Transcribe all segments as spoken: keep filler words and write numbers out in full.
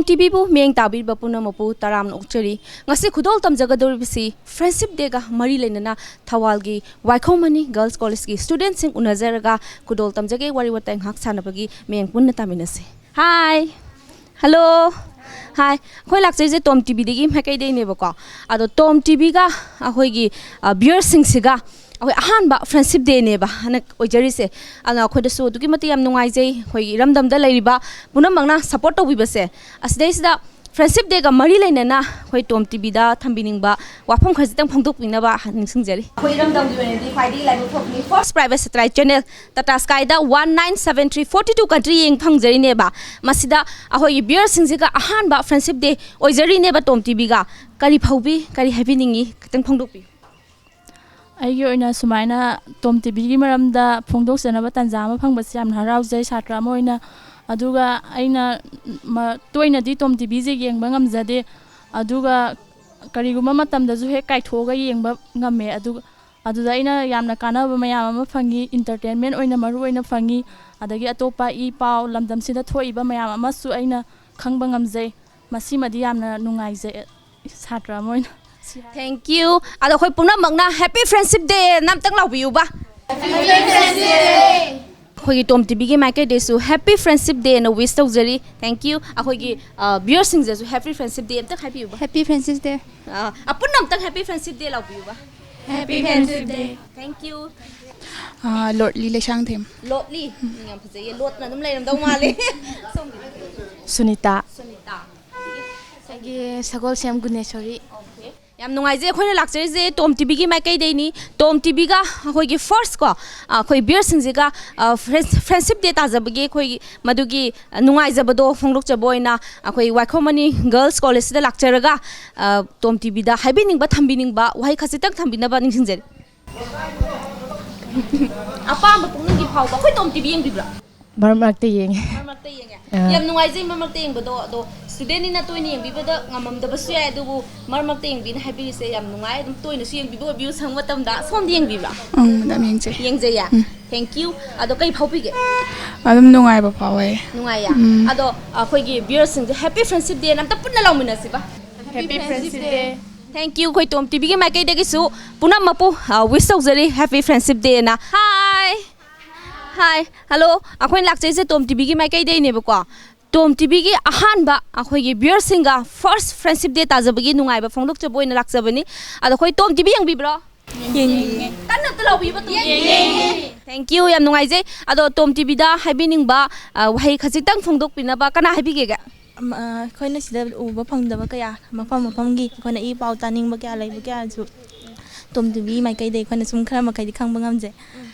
ꯇꯤꯚꯤꯕꯨ ꯃꯤꯠꯌꯦꯡ ꯇꯥꯕꯤꯔꯤꯕ ꯄꯨꯝꯅꯃꯛꯄꯨ ꯇꯔꯥꯝꯅ ꯑꯣꯛꯆꯔꯤ꯫ ꯉꯁꯤ ꯈꯨꯗꯣꯜ ꯇꯝꯖꯒꯗꯧꯔꯤꯕꯁꯤ Friendship Day ꯒ ꯃꯔꯤ ꯂꯩꯅꯅ ꯊꯧꯕꯥꯜꯒꯤ ꯋꯥꯏꯈꯣꯝ ꯃꯅꯤ Girls College ꯀꯤ student ꯁꯤꯡ ꯎꯅꯖꯔꯒ ꯈꯨꯗꯣꯜ ꯇꯝꯖꯒꯦ, ꯋꯥꯔꯤ ꯋꯥꯇꯥꯏ ꯉꯥꯏꯍꯥꯛ ꯁꯥꯟꯅꯕꯒꯤ ꯃꯤꯠꯌꯦꯡ ꯄꯨꯟꯅ ꯇꯥꯃꯤꯟꯅꯁꯤ꯫ Hi꯫ Hello꯫ Hi꯫ ꯑꯩꯈꯣꯏ ꯂꯥꯛꯆꯔꯤꯁꯦ ꯇꯣꯝ ꯇꯤꯚꯤꯗꯒꯤ ꯃꯥꯏꯀꯩꯗꯩꯅꯦꯕꯀꯣ꯫ ꯑꯗꯣ ꯇꯣꯝ ꯇꯤꯚꯤꯒ ꯑꯩꯈꯣꯏꯒꯤ, ꯑ, viewer ꯁꯤꯡꯁꯤꯒ ꯑꯩꯈꯣꯏ ꯑꯍꯥꯟꯕ Friendship Day ꯅꯦꯕ ꯍꯟꯗꯛ ꯑꯣꯏꯖꯔꯤꯁꯦ꯫ ꯑꯗꯨꯅ ꯑꯩꯈꯣꯏꯗꯁꯨ ꯑꯗꯨꯛꯀꯤ ꯃꯇꯤꯛ ꯌꯥꯝ ꯅꯨꯡꯉꯥꯏꯖꯩ꯫ ꯑꯩꯈꯣꯏꯒꯤ ꯏꯔꯝꯗꯝꯗ ꯂꯩꯔꯤꯕ ꯄꯨꯝꯅꯃꯛꯅ support ꯇꯧꯕꯤꯕꯁꯦ꯫ ꯑꯁꯤꯗꯩꯁꯤꯗ Friendship Day ꯒ ꯃꯔꯤ ꯂꯩꯅꯅ ꯑꯩꯈꯣꯏ ꯇꯣꯝ ꯇꯤꯚꯤꯗ ꯊꯝꯕꯤꯅꯤꯡꯕ ꯋꯥꯐꯝ ꯈꯔꯁꯤꯇꯪ ꯐꯣꯡꯗꯣꯛꯄꯤꯅꯕ ꯅꯤꯡꯁꯤꯡꯖꯔꯤ꯫ ꯑꯩꯈꯣꯏ ꯏꯔꯝꯗꯝꯒꯤ ꯑꯣꯏꯅꯗꯤ ꯈ꯭ꯋꯥꯏꯗꯒꯤ ꯂꯥꯏꯕꯛ ꯐꯕꯅꯤ꯫ First private satellite channel Tata Sky ꯗ one nine seven three forty two country ꯌꯦꯡ ꯐꯪꯖꯔꯤꯅꯦꯕ꯫ ꯃꯁꯤꯗ ꯑꯩꯈꯣꯏꯒꯤ viewer ꯁꯤꯡꯁꯤꯒ ꯑꯍꯥꯟꯕ Friendship Day ꯑꯣꯏꯖꯔꯤꯅꯦꯕ ꯇꯣꯝ ꯇꯤꯚꯤꯒ꯫ ꯀꯔꯤ ꯐꯥꯎꯕꯤ, ꯀꯔꯤ ꯍꯥꯏꯕꯤꯅꯤꯡꯉꯤ? ꯈꯤꯇꯪ ꯐꯣꯡꯗꯣꯛꯄꯤꯌꯨ꯫ ꯑꯩꯒꯤ ꯑꯣꯏꯅ ꯁꯨꯃꯥꯏꯅ ꯇꯣꯝ ꯇꯤꯚꯤꯒꯤ ꯃꯔꯝꯗ ꯐꯣꯡꯗꯣꯛꯆꯅꯕ ꯇꯥꯟꯖꯥ ꯑꯃ ꯐꯪꯕꯁꯦ ꯌꯥꯝꯅ ꯍꯔꯥꯎꯖꯩ ꯁꯥꯇ꯭ꯔ ꯑꯃ ꯑꯣꯏꯅ꯫ ꯑꯗꯨꯒ ꯑꯩꯅ ꯃ-, ꯇꯣꯏꯅꯗꯤ ꯇꯣꯝ ꯇꯤꯚꯤꯁꯦ ꯌꯦꯡꯕ ꯉꯝꯖꯗꯦ꯫ ꯑꯗꯨꯒ ꯀꯔꯤꯒꯨꯝꯕ ꯃꯇꯝꯗꯁꯨ ꯍꯦꯛ ꯀꯥꯏꯊꯣꯛꯑꯒ ꯌꯦꯡꯕ ꯉꯝꯃꯦ꯫ ꯑꯗꯨꯒ ꯑꯗꯨꯗ ꯑꯩꯅ ꯌꯥꯝꯅ ꯀꯥꯟꯅꯕ ꯃꯌꯥꯝ ꯑꯃ ꯐꯪꯉꯤ꯫ Entertainment ꯑꯣꯏꯅ ꯃꯔꯨ ꯑꯣꯏꯅ ꯐꯪꯉꯤ꯫ ꯑꯗꯒꯤ ꯑꯇꯣꯞꯄ ꯏ ꯄꯥꯎ ꯂꯝꯗꯝꯁꯤꯗ ꯊꯣꯛꯏꯕ ꯃꯌꯥꯝ ꯑꯃꯁꯨ ꯑꯩꯅ ꯈꯪꯕ ꯉꯝꯖꯩ꯫ ꯃꯁꯤꯃꯗꯤ ꯌꯥꯝꯅ ꯅꯨꯡꯉꯥꯏꯖꯩ ꯁꯥꯇ꯭ꯔ ꯑꯃ ꯑꯣꯏꯅ꯫ Thank you꯫ ꯑꯗꯣ ꯑꯩꯈꯣꯏ ꯄꯨꯝꯅꯃꯛꯅ Happy Friendship Day ꯅ ꯑꯝꯇꯪ ꯂꯥꯎꯕꯤꯌꯨꯕ꯫ ꯑꯩꯈꯣꯏꯒꯤ ꯇꯣꯝ ꯇꯤꯚꯤꯒꯤ ꯃꯥꯏꯀꯩꯗꯩꯁꯨ Happy Friendship Day ꯅ wish ꯇꯧꯖꯔꯤ꯫ Thank you꯫ ꯑꯩꯈꯣꯏꯒꯤ, ꯑ, viewer ꯁꯤꯡꯗꯁꯨ Happy Friendship Day ꯑꯝꯇꯪ ꯍꯥꯏꯕꯤꯌꯨꯕ꯫ Happy Friendship Day꯫ ꯑ, ꯑ, ꯄꯨꯟꯅ ꯑꯝꯇꯪ Happy Friendship Day ꯂꯥꯎꯕꯤꯌꯨꯕ꯫ Happy Friendship Day꯫ Thank you꯫ ꯑ, ꯂꯣꯠꯂꯤ ꯂꯩꯁꯥꯡꯊꯦꯝ꯫ ꯂꯣꯠꯂꯤ꯫ ꯎꯝ, ꯌꯥꯝ ꯐꯖꯩꯌꯦ꯫ ꯂꯣꯠꯅ ꯑꯗꯨꯝ ꯂꯩꯔꯝꯗꯧ ꯃꯥꯜꯂꯦ꯫ ꯁꯣꯝꯒꯤꯗꯤ? ꯁꯨꯅꯤꯇꯥ꯫ ꯁꯨꯅꯤꯇꯥ꯫ ꯑꯩꯒꯤ ꯁꯒꯣꯜꯁꯦꯝ ꯒꯨꯅꯦꯁꯣꯔꯤ꯫ Okay꯫ ꯌꯥꯝ ꯅꯨꯡꯉꯥꯏꯖꯩ꯫ ꯑꯩꯈꯣꯏꯅ ꯂꯥꯛꯆꯔꯤꯁꯦ ꯇꯣꯝ ꯇꯤꯚꯤꯒꯤ ꯃꯥꯏꯀꯩꯗꯩꯅꯤ꯫ ꯇꯣꯝ ꯇꯤꯚꯤꯒ ꯑꯩꯈꯣꯏꯒꯤ first ꯀꯣ, ꯑ, ꯑꯩꯈꯣꯏ viewer ꯁꯤꯡꯁꯤꯒ, ꯑ, Friends-, Friendship Day ꯇꯥꯖꯕꯒꯤ ꯑꯩꯈꯣꯏꯒꯤ ꯃꯗꯨꯒꯤ, ꯑ, ꯅꯨꯡꯉꯥꯏꯖꯕꯗꯣ ꯐꯣꯡꯗꯣꯛꯆꯕ ꯑꯣꯏꯅ ꯑꯩꯈꯣꯏ ꯋꯥꯏꯈꯣꯝ ꯃꯅꯤ Girls College ꯁꯤꯗ ꯂꯥꯛꯆꯔꯒ, ꯑ, ꯇꯣꯝ ꯇꯤꯚꯤꯗ ꯍꯥꯏꯕꯤꯅꯤꯡꯕ, ꯊꯝꯕꯤꯅꯤꯡꯕ ꯋꯥꯍꯩ ꯈꯖꯤꯛꯇꯪ ꯊꯝꯕꯤꯅꯕ ꯅꯤꯡꯁꯤꯡꯖꯔꯤ꯫ ꯑꯄꯥꯝꯕ ꯄꯨꯛꯅꯤꯡꯒꯤ ꯐꯥꯎꯕ꯫ ꯑꯩꯈꯣꯏ ꯇꯣꯝ ꯇꯤꯚꯤ ꯌꯦꯡꯕꯤꯕ꯭ꯔꯥ? ꯃꯔꯛ ꯃꯔꯛꯇ ꯌꯦꯡꯉꯦ꯫ ꯃꯔꯛ ꯃꯔꯛꯇ ꯌꯦꯡꯉꯦ꯫ ꯑꯥ꯫ ꯌꯥꯝ ꯅꯨꯡꯉꯥꯏꯖꯩ ꯃꯔꯛ ꯃꯔꯛꯇ ꯌꯦꯡꯕꯗꯣ꯫ ꯑꯗꯣ student ꯅꯤꯅ ꯇꯣꯏꯅ ꯌꯦꯡꯕꯤꯕꯗ ꯉꯝꯃꯝꯗꯕꯁꯨ ꯌꯥꯏ, ꯑꯗꯨꯕꯨ ꯃꯔꯛ ꯃꯔꯛꯇ ꯌꯦꯡꯕꯤꯅ ꯍꯥꯏꯕꯤꯔꯤꯁꯦ ꯌꯥꯝ ꯅꯨꯡꯉꯥꯏ꯫ ꯑꯗꯨꯝ ꯇꯣꯏꯅꯁꯨ ꯌꯦꯡꯕꯤꯕ ꯑꯣꯏꯕꯤꯌꯨ ꯁꯪꯕ ꯃꯇꯝꯗ꯫ ꯁꯣꯝꯗꯤ ꯌꯦꯡꯕꯤꯕ꯭ꯔꯥ? ꯎꯝ, ꯑꯗꯨꯝ ꯌꯦꯡꯖꯩ꯫ ꯌꯦꯡꯖꯩꯌꯦ? ꯎꯝ꯫ Thank you. ꯑꯗꯣ ꯀꯩ ꯐꯥꯎꯕꯤꯒꯦ? ꯑꯗꯨꯝ ꯅꯨꯡꯉꯥꯏꯕ ꯐꯥꯎꯋꯦ꯫ ꯅꯨꯡꯉꯥꯏꯌꯦ꯫ ꯑꯗꯣ ꯑꯩꯈꯣꯏꯒꯤ viewersꯁꯤꯡꯁꯦ Happy Friendship Day ꯑꯝꯇ ꯄꯨꯟꯅ ꯂꯥꯎꯃꯤꯟꯅꯁꯤꯕ꯫ Happy Friendship Day. Thank you. ꯑꯩꯈꯣꯏ ꯇꯣꯝ ꯇꯤꯚꯤꯒꯤ ꯃꯥꯏꯀꯩꯗꯒꯤꯁꯨ ꯄꯨꯝꯅꯃꯛꯄꯨ wish ꯇꯧꯖꯔꯤ, Happy Friendship Day ꯑꯅ꯫ Hi. Hi. Hello. ꯑꯩꯈꯣꯏꯅ ꯂꯥꯛꯆꯩꯁꯦ ꯇꯣꯝ ꯇꯤꯚꯤꯒꯤ ꯃꯥꯏꯀꯩꯗꯒꯤꯅꯦꯕꯀꯣ꯫ ꯇꯣꯝ ꯇꯤꯚꯤꯒꯤ ꯑꯍꯥꯟꯕ ꯑꯩꯈꯣꯏꯒꯤ viewerꯁꯤꯡꯒ first Friendship Day ꯇꯥꯖꯕꯒꯤ ꯅꯨꯡꯉꯥꯏꯕ ꯐꯣꯡꯗꯣꯛꯆꯕ ꯑꯣꯏꯅ ꯂꯥꯛꯆꯕꯅꯤ꯫ ꯑꯗꯣ ꯑꯩꯈꯣꯏ ꯇꯣꯝ ꯇꯤꯚꯤ ꯌꯦꯡꯕꯤꯕ꯭ꯔꯣ? ꯀꯟꯅ ꯑꯝꯇ ꯂꯥꯎꯕꯤꯕ ꯇꯣꯝ ꯇꯤꯚꯤ꯫ Thank you, ꯌꯥꯝ ꯅꯨꯡꯉꯥꯏꯖꯩ꯫ ꯑꯗꯣ ꯇꯣꯝ ꯇꯤꯚꯤꯗ ꯍꯥꯏꯕꯤꯅꯤꯡꯕ ꯑ, ꯋꯥꯍꯩ ꯈꯖꯤꯛꯇꯪ ꯐꯣꯡꯗꯣꯛꯄꯤꯅꯕ ꯀꯅꯥ ꯍꯥꯏꯕꯤꯒꯦꯒ? ꯑꯩꯈꯣꯏꯅ ꯁꯤꯗ ꯎꯕ ꯐꯪꯗꯕ ꯀꯌꯥ, ꯃꯐꯝ ꯃꯐꯝꯒꯤ ꯑꯩꯈꯣꯏꯅ ꯏ ꯄꯥꯎ ꯇꯥꯅꯤꯡꯕ ꯀꯌꯥ ꯂꯩꯕ ꯀꯌꯥꯁꯨ ꯇꯣꯝ ꯇꯤꯚꯤ ꯃꯥꯏꯀꯩꯗꯒꯤ ꯑꯩꯈꯣꯏꯅ ꯁꯨꯝ ꯈꯔ ꯃꯈꯩꯗꯤ ꯈꯪꯕ ꯉꯝꯖꯩ꯫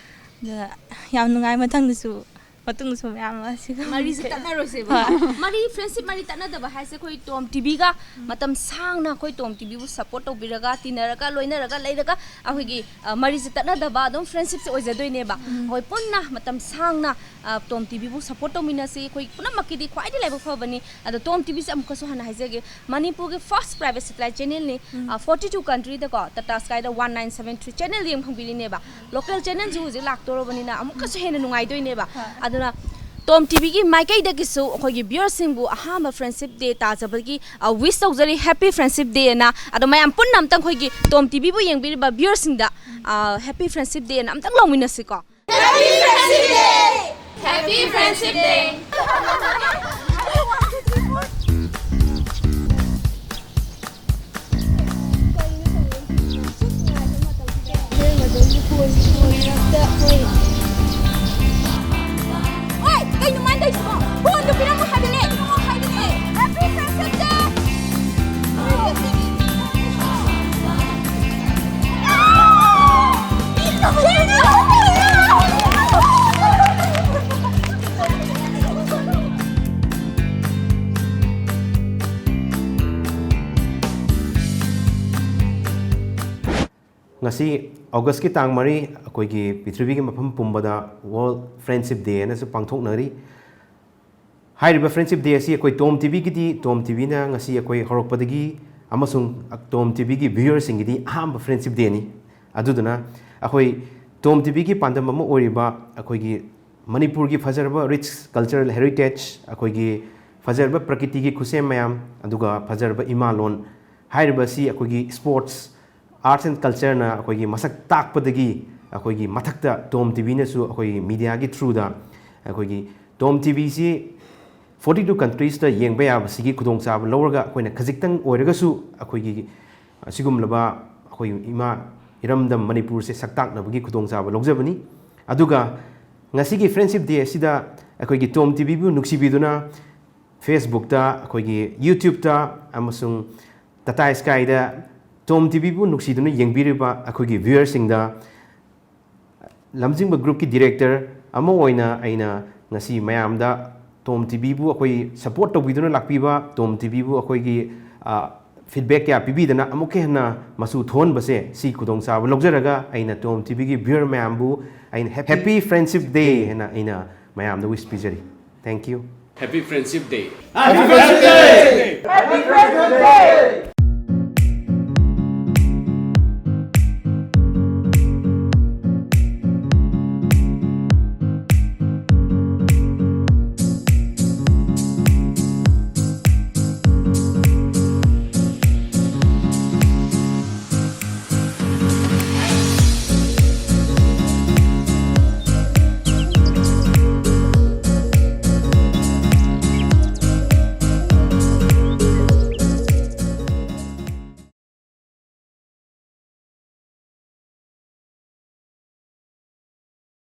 ꯑꯗꯨꯒ ꯌꯥꯝ ꯅꯨꯡꯉꯥꯏ꯫ ꯃꯊꯪꯗꯁꯨ ꯃꯇꯨꯡꯁꯨ ꯃꯌꯥꯝ ꯑꯃ ꯁꯤꯒꯨꯝꯕ ꯃꯔꯤꯁꯦ ꯇꯠꯅꯔꯣꯏꯁꯦꯕ꯫ ꯃꯔꯤ, friendship ꯃꯔꯤ ꯇꯠꯅꯗꯕ ꯍꯥꯏꯁꯦ ꯑꯩꯈꯣꯏ ꯇꯣꯝ ꯇꯤꯚꯤꯒ ꯃꯇꯝ ꯁꯥꯡꯅ ꯑꯩꯈꯣꯏ ꯇꯣꯝ ꯇꯤꯚꯤꯕꯨ support ꯇꯧꯕꯤꯔꯒ, ꯇꯤꯟꯅꯔꯒ, ꯂꯣꯏꯅꯔꯒ ꯂꯩꯔꯒ ꯑꯩꯈꯣꯏꯒꯤ ꯑ, ꯃꯔꯤꯁꯦ ꯇꯠꯅꯗꯕ ꯑꯗꯨꯝ friendshipꯁꯦ ꯑꯣꯏꯖꯗꯣꯏꯅꯦꯕ꯫ ꯑꯩꯈꯣꯏ ꯄꯨꯟꯅ ꯃꯇꯝ ꯁꯥꯡꯅ ꯑ, ꯇꯣꯝ ꯇꯤꯚꯤꯕꯨ support ꯇꯧꯃꯤꯟꯅꯁꯤ꯫ ꯑꯩꯈꯣꯏ ꯄꯨꯝꯅꯃꯛꯀꯤꯗꯤ ꯈ꯭ꯋꯥꯏꯗꯒꯤ ꯂꯥꯏꯕꯛ ꯐꯕꯅꯤ꯫ ꯑꯗꯣ ꯇꯣꯝ ꯇꯤꯚꯤꯁꯦ ꯑꯃꯨꯛꯀꯁꯨ ꯍꯟꯅ ꯍꯥꯏꯖꯒꯦ, ꯃꯅꯤꯄꯨꯔꯒꯤ first private satellite channelꯅꯤ꯫ ꯑ, forty two countryꯗꯀꯣ Tata Skyꯗ one nine seven three channel ꯌꯦꯡ ꯐꯪꯕꯤꯔꯤꯅꯦꯕ꯫ Local channelꯁꯨ ꯍꯧꯖꯤꯛ ꯂꯥꯛꯇꯣꯔꯕꯅꯤꯅ ꯑꯃꯨꯛꯀꯁꯨ ꯍꯦꯟꯅ ꯅꯨꯡꯉꯥꯏꯗꯣꯏꯅꯦꯕ꯫ ꯑꯗꯨꯅ ꯇꯣꯝ ꯇꯤꯚꯤꯒꯤ ꯃꯥꯏꯀꯩꯗꯒꯤꯁꯨ ꯑꯩꯈꯣꯏꯒꯤ viewerꯁꯤꯡꯕꯨ ꯑꯍꯥꯟꯕ Friendship Day ꯇꯥꯖꯕꯒꯤ ꯑ, wish ꯇꯧꯖꯔꯤ, Happy Friendship Day ꯑꯅ꯫ ꯑꯗꯣ ꯃꯌꯥꯝ ꯄꯨꯟꯅ ꯑꯝꯇꯪ ꯑꯩꯈꯣꯏꯒꯤ ꯇꯣꯝ ꯇꯤꯚꯤꯕꯨ ꯌꯦꯡꯕꯤꯔꯤꯕ viewerꯁꯤꯡꯗ ꯑ, Happy Friendship Day ꯑꯅ ꯑꯝꯇꯪ ꯂꯥꯎꯃꯤꯟꯅꯁꯤꯀꯣ꯫ Happy Friendship Day! Happy Friendship Day! ꯍꯣꯏ, ꯀꯩꯅꯣ ꯃꯥꯅ ꯇꯧꯔꯤꯁꯤꯕꯣ? ꯐꯣꯟꯗꯣ ꯄꯤꯔꯝꯃꯣ ꯍꯥꯏꯕꯅꯦ, ꯄꯤꯔꯝꯃꯣ ꯍꯥꯏꯕꯅꯦ꯫ Happy Friendship Day! ꯉꯁꯤ ꯑꯣꯒꯁꯀꯤ ꯇꯥꯡ ꯃꯔꯤ ꯑꯩꯈꯣꯏꯒꯤ ꯄ꯭ꯔꯤꯊꯤꯕꯤꯒꯤ ꯃꯐꯝ ꯄꯨꯝꯕꯗ World Friendship Day ꯍꯥꯏꯅꯁꯨ ꯄꯥꯡꯊꯣꯛꯅꯔꯤ꯫ ꯍꯥꯏꯔꯤꯕ Friendship Day ꯑꯁꯤ ꯑꯩꯈꯣꯏ ꯇꯣꯝ ꯇꯤꯚꯤꯒꯤꯗꯤ, ꯇꯣꯝ ꯇꯤꯚꯤꯅ ꯉꯁꯤ ꯑꯩꯈꯣꯏ ꯍꯧꯔꯛꯄꯗꯒꯤ ꯑꯃꯁꯨꯡ ꯇꯣꯝ ꯇꯤꯚꯤꯒꯤ viewerꯁꯤꯡꯒꯤꯗꯤ ꯑꯍꯥꯟꯕ Friendship Dayꯅꯤ꯫ ꯑꯗꯨꯗꯨꯅ ꯑꯩꯈꯣꯏ ꯇꯣꯝ ꯇꯤꯚꯤꯒꯤ ꯄꯥꯟꯗꯝ ꯑꯃ ꯑꯣꯏꯔꯤꯕ ꯑꯩꯈꯣꯏꯒꯤ ꯃꯅꯤꯄꯨꯔꯒꯤ ꯐꯖꯔꯕ rich cultural heritage, ꯑꯩꯈꯣꯏꯒꯤ ꯐꯖꯔꯕ ꯄ꯭ꯔꯀꯤꯇꯤꯒꯤ ꯈꯨꯠꯁꯦꯝ ꯃꯌꯥꯝ, ꯑꯗꯨꯒ ꯐꯖꯔꯕ ꯏꯃꯥ ꯂꯣꯟ ꯍꯥꯏꯔꯤꯕ ꯑꯁꯤ ꯑꯩꯈꯣꯏꯒꯤ sports, arts and cultureꯅ ꯑꯩꯈꯣꯏꯒꯤ ꯃꯁꯛ ꯇꯥꯛꯄꯗꯒꯤ ꯑꯩꯈꯣꯏꯒꯤ ꯃꯊꯛꯇ ꯇꯣꯝ ꯇꯤꯚꯤꯅꯁꯨ ꯑꯩꯈꯣꯏꯒꯤ mediaꯒꯤ throughꯗ ꯑꯩꯈꯣꯏꯒꯤ ꯇꯣꯝ ꯇꯤꯚꯤꯁꯤ forty two countriesꯇ ꯌꯦꯡꯕ ꯌꯥꯕꯁꯤꯒꯤ ꯈꯨꯗꯣꯡꯆꯥꯕ ꯂꯧꯔꯒ ꯑꯩꯈꯣꯏꯅ ꯈꯖꯤꯛꯇꯪ ꯑꯣꯏꯔꯒꯁꯨ ꯑꯩꯈꯣꯏꯒꯤ ꯑꯁꯤꯒꯨꯝꯂꯕ ꯑꯩꯈꯣꯏ ꯏꯃꯥ ꯏꯔꯝꯗꯝ ꯃꯅꯤꯄꯨꯔꯁꯦ ꯁꯛꯇꯥꯛꯅꯕꯒꯤ ꯈꯨꯗꯣꯡꯆꯥꯕ ꯂꯧꯖꯕꯅꯤ꯫ ꯑꯗꯨꯒ ꯉꯁꯤꯒꯤ Friendship Day ꯑꯁꯤꯗ ꯑꯩꯈꯣꯏꯒꯤ ꯇꯣꯝ ꯇꯤꯚꯤꯕꯨ ꯅꯨꯡꯁꯤꯕꯤꯗꯨꯅ Facebookꯇ, ꯑꯩꯈꯣꯏꯒꯤ YouTubeꯇ ꯑꯃꯁꯨꯡ Tata Skyꯗ ꯇꯣꯝ ꯇꯤꯚꯤꯕꯨ ꯅꯨꯡꯁꯤꯗꯨꯅ ꯌꯦꯡꯕꯤꯔꯤꯕ ꯑꯩꯈꯣꯏꯒꯤ viewerꯁꯤꯡꯗ ꯂꯝꯖꯤꯡꯕ groupꯀꯤ director ꯑꯃ ꯑꯣꯏꯅ ꯑꯩꯅ ꯉꯁꯤ ꯃꯌꯥꯝꯗ ꯇꯣꯝ ꯇꯤꯚꯤꯕꯨ ꯑꯩꯈꯣꯏ support ꯇꯧꯕꯤꯗꯨꯅ ꯂꯥꯛꯄꯤꯕ, ꯇꯣꯝ ꯇꯤꯚꯤꯕꯨ ꯑꯩꯈꯣꯏꯒꯤ feedback ꯀꯌꯥ ꯄꯤꯕꯤꯗꯅ ꯑꯃꯨꯛꯀ ꯍꯦꯟꯅ ꯃꯆꯨ ꯊꯣꯛꯍꯟꯕꯁꯦ, ꯁꯤ ꯈꯨꯗꯣꯡꯆꯥꯕ ꯂꯧꯖꯔꯒ ꯑꯩꯅ ꯇꯣꯝ ꯇꯤꯚꯤꯒꯤ viewer ꯃꯌꯥꯝꯕꯨ ꯑꯩꯅ Happy Friendship Day ꯍꯥꯏꯅ ꯑꯩꯅ ꯃꯌꯥꯝꯗ wish ꯄꯤꯖꯔꯤ꯫ Thank you. Happy Friendship Day. Happy Friendship Day!